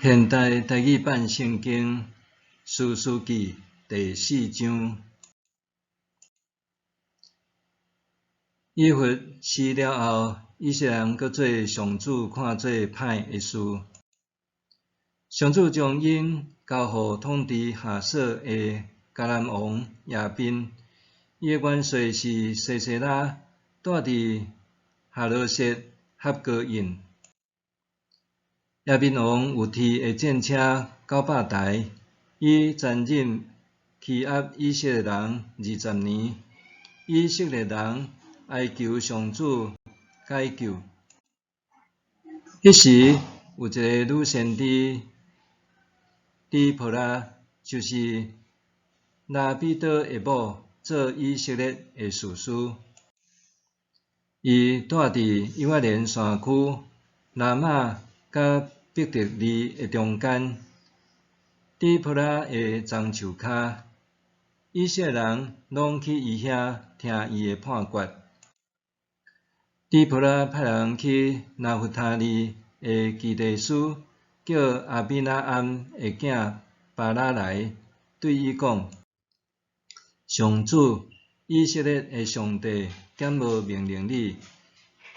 現代台語版聖經士師記第四章。耶弗死了後，以色列人閣做上主看做歹的事。上主將𪜶交予統治哈索的迦南王亞賓，伊的元帥是西西拉，住佇哈羅設合哥印。亞賓王有鐵的戰車900台，伊殘忍欺壓以色列人20年。以色列人哀求上主解救。彼時有一个女先知底波拉，就是拉比多的某，做以色列的士師。伊住佇以法蓮山區拉瑪佮伯特利的中間，底波拉的樟樹跤，以色列人攏去伊遐聽伊的判決。底波拉派人去拿弗他利的基地斯，叫亞比諾暗的囝巴拉來，對伊講：上主以色列的上帝敢無命令你，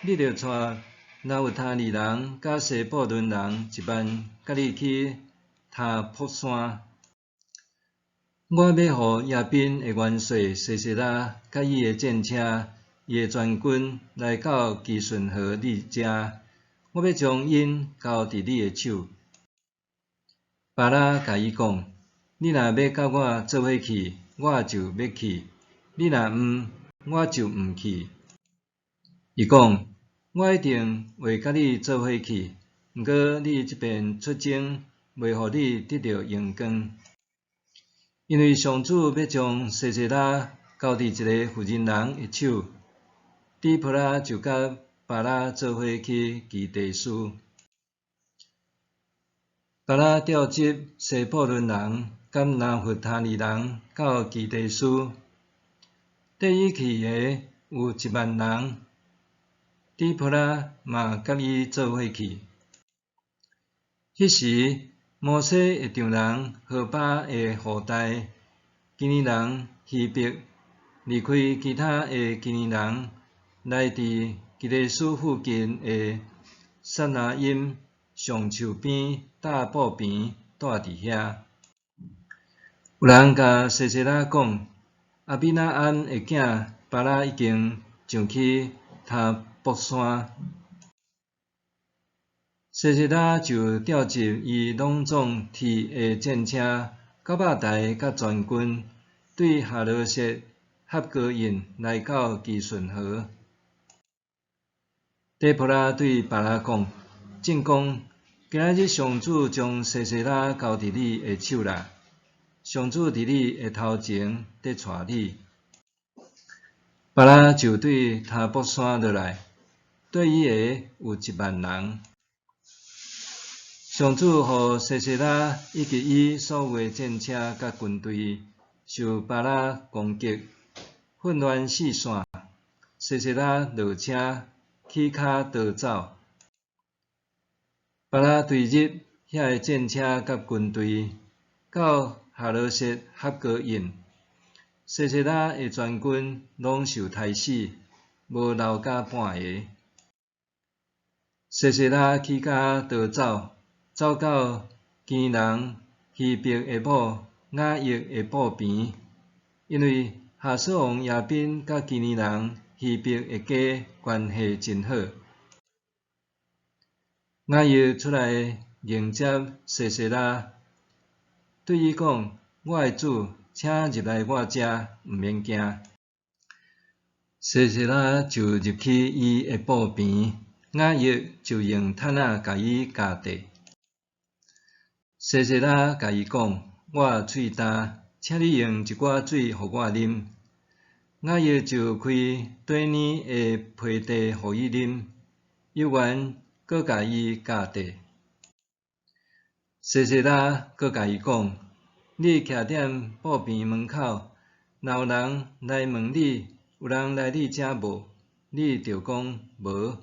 你著帶拿弗他利人佮西布倫人1萬，佮你去他泊山。我欲予亞賓的元帥西西拉佮伊的戰車、伊的全軍來到基順河你遮，我欲將𪜶交佇你的手。巴拉共伊講：你若欲佮我做伙去，我就欲去；你若毋，我就毋去。伊講：我一定會佮你做伙去，毋過你這遍出征，袂予你得著榮光，因為上主欲將西西拉交佇一個婦人人的手。底波拉就佮巴拉做伙去基地斯。巴拉調集西布倫人佮拿弗他利人到基地斯，綴伊去的有1萬人。底波拉嘛佮伊做伙去。彼時，摩西的丈人荷巴的後代基尼人希伯，離開其他的基尼人，來佇基地斯附近的撒拿音橡樹邊搭布棚，住佇遐。有人共西西拉講，亞比諾暗的囝巴拉已經上去他泊山。西西拉就調集伊攏總鐵的戰車900台佮全軍，對哈羅設合哥印來到基順河。底波拉對巴拉講：進攻！今仔日上主將西西拉交佇你的手啦！上主佇你的頭前佇帶你。巴拉就對他泊山落來，綴伊的有1萬人。上主予西西拉以及伊所有的戰車佮軍隊受巴拉攻擊，混亂四散。西西拉落車，起跤逃走。巴拉追入遐个戰車佮軍隊，到哈羅設合哥印，西西拉的全軍攏受刣死，無留下半个。西西拉起跤逃走，走到基尼人希伯的某雅億的布棚，因為哈索王亞賓佮基尼人希伯的家關係真好。雅億出來迎接西西拉，對伊講：我的主，請入來我遮，毋免驚。西西拉就入去伊的布棚，雅億就用毯仔共伊蓋地。西西拉共伊講：我喙焦，請你用一寡水予我啉。雅億就開短呢的皮袋予伊啉，猶原閣共伊蓋地。西西拉閣共伊講：你徛踮布棚門口，若有人來問你，有人來你遮無？你著講無。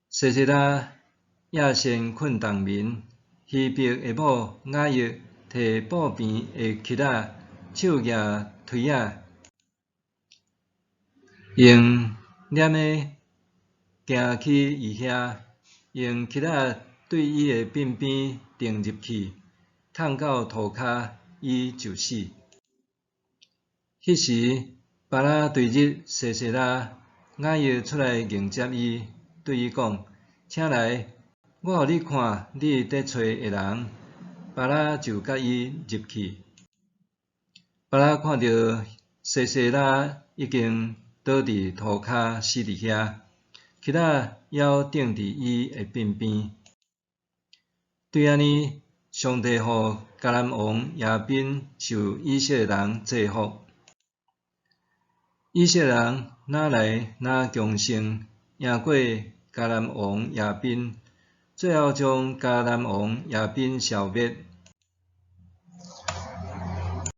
西西拉亚先困重眠，希伯的某雅億提布邊的橐仔，手舉槌仔，用鐮的行去伊遐，用橐仔對伊的鬢邊釘入去，迵到塗跤，伊就死。彼時，巴拉追日西西拉，雅億出來迎接伊，對伊講：請來，我予你看你佇揣的人。巴拉就佮伊入去。巴拉看著西西拉已經倒佇塗跤死佇遐，橐仔猶釘佇伊的鬢邊。對按呢，上帝予迦南王耶賓受以色列人制服。以色列人若來若強盛，贏過迦南王耶賓，最後將迦南王耶賓消滅。